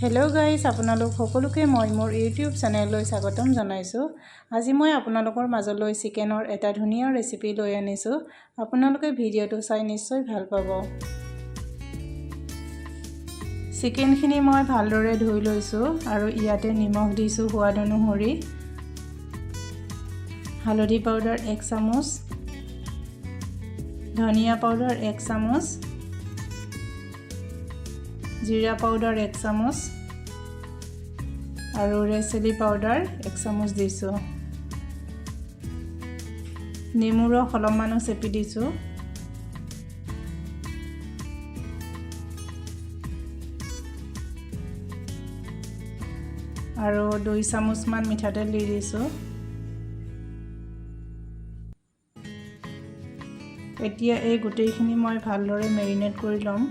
Hello' guys, আপোনালোক সকলোকে মই মোৰ ইউটিউব চেনেললৈ স্বাগতম জনাইছোঁ। আজি মই আপোনালোকৰ মাজলৈ চিকেনৰ এটা ধুনীয়া ৰেচিপি লৈ আনিছোঁ। আপোনালোকে ভিডিঅ'টো চাই নিশ্চয় ভাল পাব। চিকেনখিনি মই ভালদৰে ধুই লৈছোঁ আৰু ইয়াতে নিমখ দিছোঁ সোৱাদ অনুসৰি, হালধি পাউডাৰ 1 চামুচ, ধনিয়া পাউডাৰ 1 চামুচ, জিৰা পাউডাৰ 1 চামুচ আৰু ৰেড চিলি পাউডাৰ 1 চামুচ দিছোঁ। নেমু ৰস অলপমানো চেপি দিছোঁ। আৰু 2 চামুচমান মিঠাতেল দি দিছোঁ। এতিয়া এই গোটেইখিনি মই ভালদৰে মেৰিনেট কৰি ল'ম।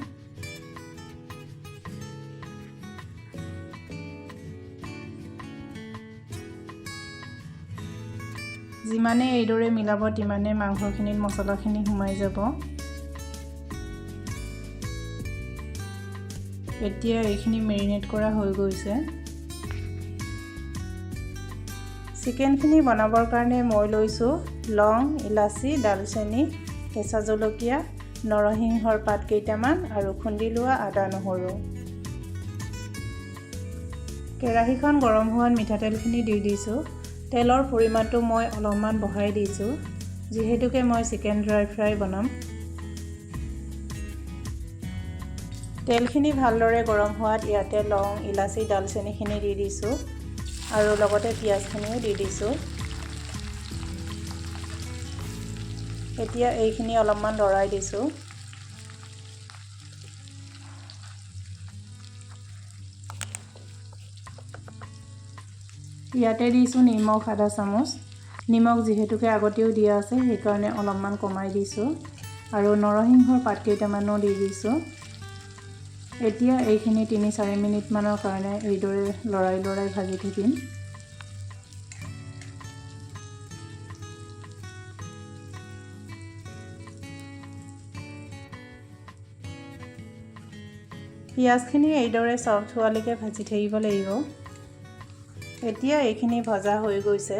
যিমানে এইদৰে মিলাব, তিমানে মাংসখিনিত মছলাখিনি সোমাই যাব। এতিয়া এইখিনি মেৰিনেট কৰা হৈ গৈছে। চিকেনখিনি বনাবৰ কাৰণে মই লৈছোঁ লং, ইলাচি, ডালচেনি, কেঁচা জলকীয়া, নৰসিংহৰ পাত কেইটামান আৰু খুন্দি লোৱা আদা নহৰু। কেৰাহীখন গৰম হোৱাত মিঠাতেলখিনি দি দিছোঁ। তেলৰ পৰিমাণটো মই অলপমান বঢ়াই দিছোঁ, যিহেতুকে মই চিকেন ড্ৰাই ফ্ৰাই বনাম। তেলখিনি ভালদৰে গৰম হোৱাত ইয়াতে লং, ইলাচি, ডালচেনিখিনি দি দিছোঁ আৰু লগতে পিঁয়াজখিনিও দি দিছোঁ। এতিয়া এইখিনি অলপমান লৰাই দিছোঁ। ইয়াতে দিছোঁ নিমখ আধা চামুচ। নিমখ যিহেতুকে আগতেও দিয়া আছে, সেইকাৰণে অলপমান কমাই দিছোঁ। আৰু নৰসিংহৰ পাত কেইটামানো দি দিছোঁ। এতিয়া এইখিনি 3-4 মিনিটমানৰ কাৰণে এইদৰে লৰাই লৰাই ভাজি থাকিম। পিঁয়াজখিনি এইদৰে চফ্ট হোৱালৈকে ভাজি থাকিব লাগিব। এতিয়া এইখিনি ভজা হৈ গৈছে।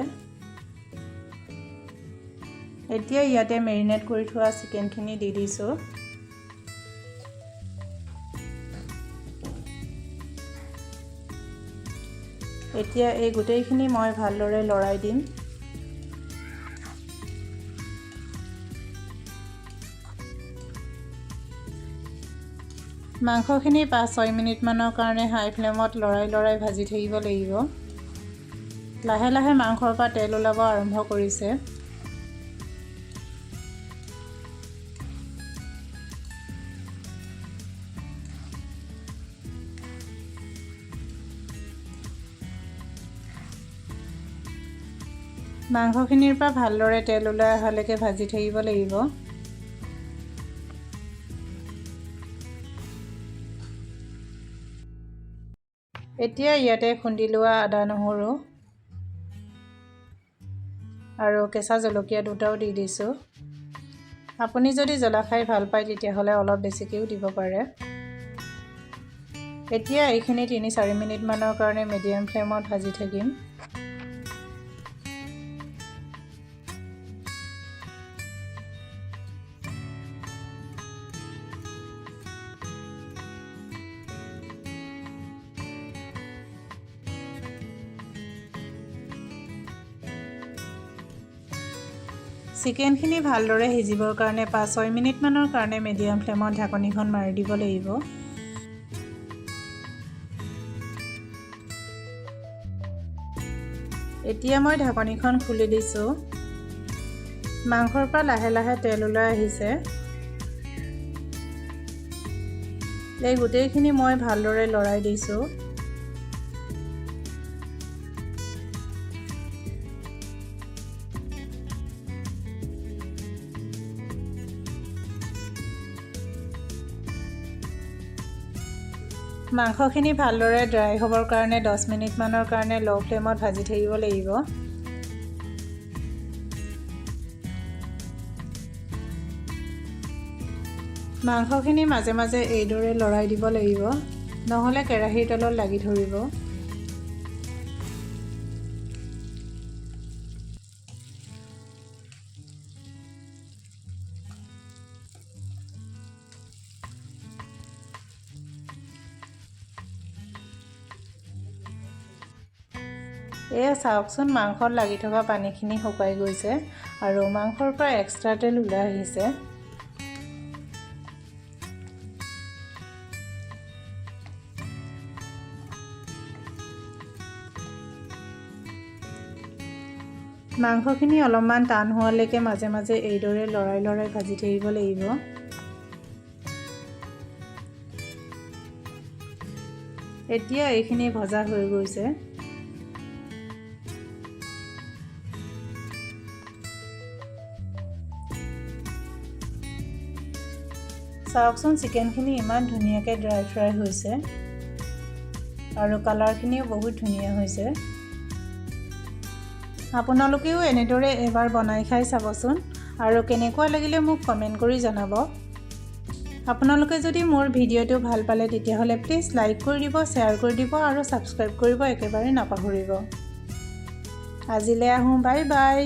এতিয়া ইয়াতে মেৰিনেট কৰি থোৱা চিকেনখিনি দি দিছোঁ। এতিয়া এই গোটেইখিনি মই ভালদৰে লৰাই দিম। মাংসখিনি 5-6 মিনিটমানৰ কাৰণে হাই ফ্লেমত লৰাই লৰাই ভাজি থাকিব লাগিব। লাহে লাহে মাংসৰ পৰা তেল ওলাব আৰম্ভ কৰিছে। মাংসখিনিৰ পৰা ভালদৰে তেল ওলাই অহালৈকে ভাজি থাকিব লাগিব। এতিয়া ইয়াতে খুন্দি লোৱা আদা নহৰু আৰু কেঁচা জলকীয়া দুটাও দি দিছোঁ। আপুনি যদি জ্বলা খাই ভাল পায়, তেতিয়াহ'লে অলপ বেছিকৈও দিব পাৰে। এতিয়া এইখিনি 3-4 মিনিটমানৰ কাৰণে মিডিয়াম ফ্লেমত ভাজি থাকিম। চিকেনখিনি ভালদৰে সিজিবৰ কাৰণে 5-6 মিনিটমানৰ কাৰণে মিডিয়াম ফ্লেমত ঢাকনিখন মাৰি দিব লাগিব। এতিয়া মই ঢাকনিখন খুলি দিছোঁ। মাংসৰ পৰা লাহে লাহে তেল ওলাই আহিছে। এই গোটেইখিনি মই ভালদৰে লৰাই দিছোঁ। মাংসখিনি ভালদৰে ড্ৰাই হ'বৰ কাৰণে 10 মিনিটমানৰ কাৰণে ল' ফ্লেমত ভাজি থাকিব লাগিব। মাংসখিনি মাজে মাজে এইদৰে লৰাই দিব লাগিব। নহ'লে কেৰাহীৰ তলত লাগি ধৰিব। এয়া চাওকচোন, মাংসত লাগি থকা পানীখিনি শুকাই গৈছে আৰু মাংসৰ পৰা এক্সট্ৰা তেল ওলাই আহিছে। মাংসখিনি অলপমান টান হোৱালৈকে মাজে মাজে এইদৰে লৰাই লৰাই ভাজি থাকিব লাগিব। এতিয়া এইখিনি ভজা হৈ গৈছে। চাওকচোন, চিকেনখিনি ইমান ধুনীয়াকৈ ড্ৰাই ফ্ৰাই হৈছে আৰু কালাৰখিনিও বহুত ধুনীয়া হৈছে। আপোনালোকেও এনেদৰে এবাৰ বনাই খাই চাবচোন আৰু কেনেকুৱা লাগিলে মোক কমেণ্ট কৰি জনাব। আপোনালোকে যদি মোৰ ভিডিঅ'টো ভাল পালে তেতিয়াহ'লে প্লিজ লাইক কৰি দিব, শ্বেয়াৰ কৰি দিব আৰু ছাবস্ক্ৰাইব কৰিব একেবাৰে নাপাহৰিব। আজিলৈ আহোঁ, বাই বাই।